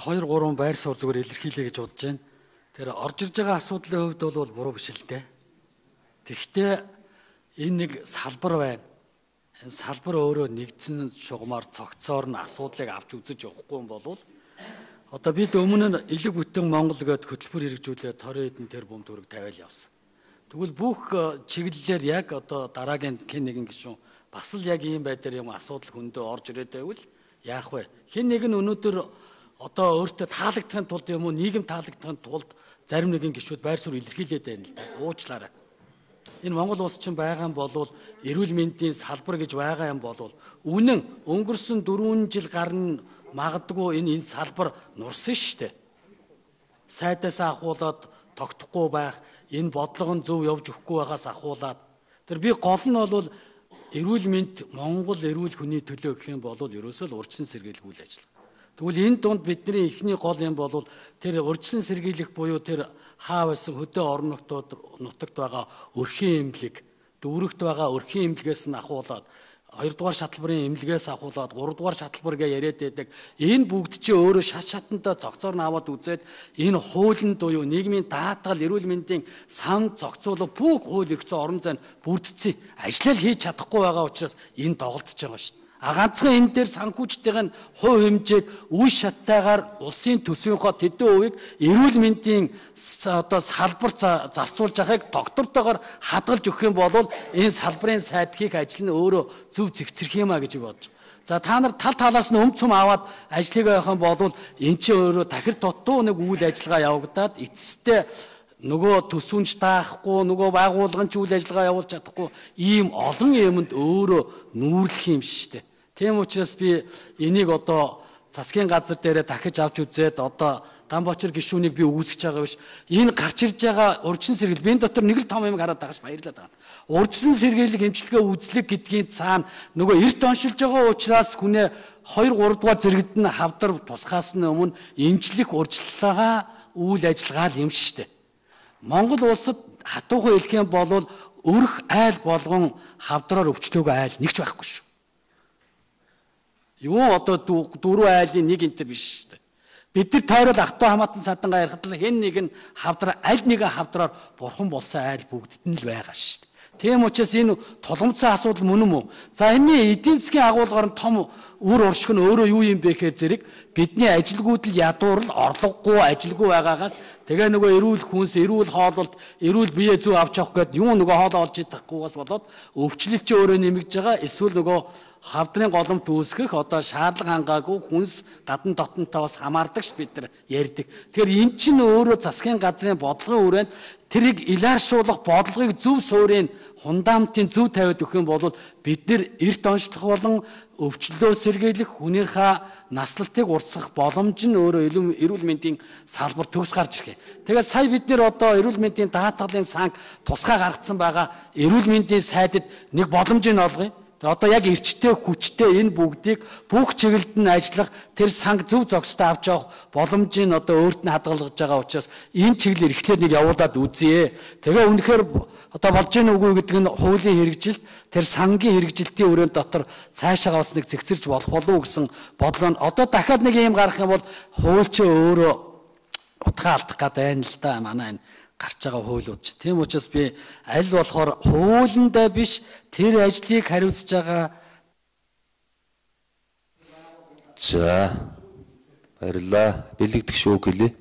2 3 байр суурь зүгээр илэрхийлье гэж бодож байна. Тэр орж ирж байгаа асуудлын хувьд бол буруу биш л дээ. Тэгэхдээ энэ нэг салбар байна. Энэ салбар өөрөө нэгдсэн шугамар цогцоор нь асуудлыг авч үзэж явахгүй юм бол одоо бид өмнө нь элэг бүтэн Монгол гээд хөтөлбөр хэрэгжүүлээд 20 хэдэн тэрбум төгрөг тавиал явсан. Тэгвэл бүх чиглэлээр яг одоо дараагийн хэн нэгэн гишүүн бас л яг ийм байдлаар юм асуудал хөндөө орж ирээд байвал яах вэ? Хэн нэг нь өнөөдөр одоо өөртөө таалагдахын тулд юм уу нийгэм таалагдахын тулд зарим нэгэн гишүүд байр суурь илэрхийлээд байна л да. Уучлаарай. Энэ Монгол улс чинь байгаа юм болвол эрүүл мэндийн салбар гэж байгаа юм болвол үнэн өнгөрсөн 4 жил гарна магадгүй энэ салбар нурсан шүү дээ. Сайдаас ахуулаад тогтохгүй байх, энэ бодлого нь зөв явж өгөхгүй байгаас ахуулаад тэр би гол нь бол эрүүл мэнд Монгол эрүүл хүний төлөө гэх юм бол ерөөсөө л урьдчилан сэргийлэх үйл ажиллагаа. Тэгвэл энэ дунд бидний эхний гол юм бол тэр урьдчилан сэргийлэх буюу тэр хаа байсан хөдөө орон нутгад нутагт байгаа өрхийн эмнэлэг, дүүрэгт байгаа өрхийн эмнэлгээс нь ахуулаад 2 дугаар шатлбарын эмнэлгээс ахуулаад 3 дугаар шатлбар гэж яриад байдаг. Энэ бүгд чи өөрөө шат шатандаа зохицоор нь аваад үзээд энэ хуулинд буюу нийгмийн даатгал, эрүүл мэндийн сан зохицуулах бүх хууль эрх зүйн орон зай нь бүрдсэн. Ажлаа хийж чадахгүй байгаа учраас энэ доголдож байгаа шүү дээ. А ганцхан энэ дээр санхүүжтийн хувь хэмжээг үе шаттайгаар улсын төсвийнхөө тэдэн хувийг эрүүл мэндийн одоо салбар зарцуулж байгааг доктортойгоор хадгалж өгөх юм бол энэ салбарын сайд хийх ажил нь өөрөө зөв зэгцэрх юм а гэж бодож байна. За та нар тал талаас нь өмцөм аваад ажлыг явах юм бол эн чинь өөрөө тахир дутуу нэг үйл ажиллагаа явагдаад эцэстээ нөгөө төсвөнч таахгүй, нөгөө байгууллагын ч үйл ажиллагаа явуулж чадахгүй ийм олон юмд өөрөө нүүрлэх юм шүү дээ. Тийм учраас би энийг одоо засгийн газар дээрээ дахиж авч үзээд одоо Данбочор гишүүнийг би үүсгэж байгаа биш. Энэ гарч ирж байгаа урьдчилан сэргийл би энэ дотор нэг л том юм хараад байгаа ш баярлалаа байгаа. Урьдчилан сэргийлэх эмчилгээ үзлэг гэдгийн цаана нөгөө эрт оншилж байгаа учраас хүнээ 2 3 дугаар зэрэгд нь хавдар тусахаас нь өмнө эмчлэх урьдчилгаа үйл ажиллагаа л юм шүү дээ. Монгол улсад хатуухан хэлэх юм бол өрх айл болгон хавдраар өвчлөөгүй айл нэг ч байхгүй шүү. Юу одоо дөрвөн айлын нэг энэ төр биш шүү дээ. Бид нар тойрол ахтуу хамаатан садангаа ярихад л хэн нэг нь хавдраа аль нэгэн хавдраар бурхан болсон айл бүгдд нь л байгаа шүү дээ. Тийм учраас энэ тулгымцсан асуудал мөн үү? За энэний эдийн засгийн агуулгаар нь том үр уршиг нь өөрөө юу юм бэ гэхээр зэрэг бидний ажилгүйдэл ядуурл орлогогүй ажилгүй байгаагаас тэгээ нөгөө эрүүл хүнс, эрүүл хоололт, эрүүл бие зүй авч явах гээд юу нөгөө хоол олж идахгүйгээс болоод өвчлөл чи өөрөө нэмэгдэж байгаа. Эсвэл нөгөө хавдрын голомт үүсгэх одоо шаардлага хангаагүй хүнс гадна дотнотоо бас хамаардаг ш бид нар ярьдаг. Тэгэхээр эн чинь өөрөө засгийн газрын бодлогын хүрээнд тэрийг илааршуулах бодлогыг зөв суурийн фундаментын зөв тавиад өгөх юм бол бид нар эрт онцлох болон өвчлөлөө сэргийлэх хүнийхээ наслалтыг уртсах боломж нь өөрөө эрүүл мэндийн салбар төгс гарч ирэх. Тэгээд сая бид нэр одоо эрүүл мэндийн даатгалын санг тусгай гаргацсан байгаа эрүүл мэндийн сайдад нэг боломжийг олгоё. Одоо яг эрчтэй хүчтэй энэ бүгдийг бүх чиглэлд нь ажиллах тэр санг зөв зохистой авч явах боломжийг одоо өөрт нь хадгалж байгаа учраас энэ чиглэлээр эхлээд нэг явуулаад үзье. Тэгээ үнэхээр одоо болж гин үгүй гэдэг нь хуулийн хэрэгжилт тэр сангийн хэрэгжилтийн өрөөнд дотор цаашаа бас нэг зэгцэрч болох болов уу гэсэн бодлоо. Одоо дахиад нэг юм гарах юм бол хууль чи өөрөө утгаа алдах гээд байна л да манай энэ гарч байгаа хуулиуд чи. Тийм учраас би аль болохоор хуулиндаа биш тэр ажлыг хариуцж байгаа. За баярлалаа. Бэлэгдэх шүү гэлээ.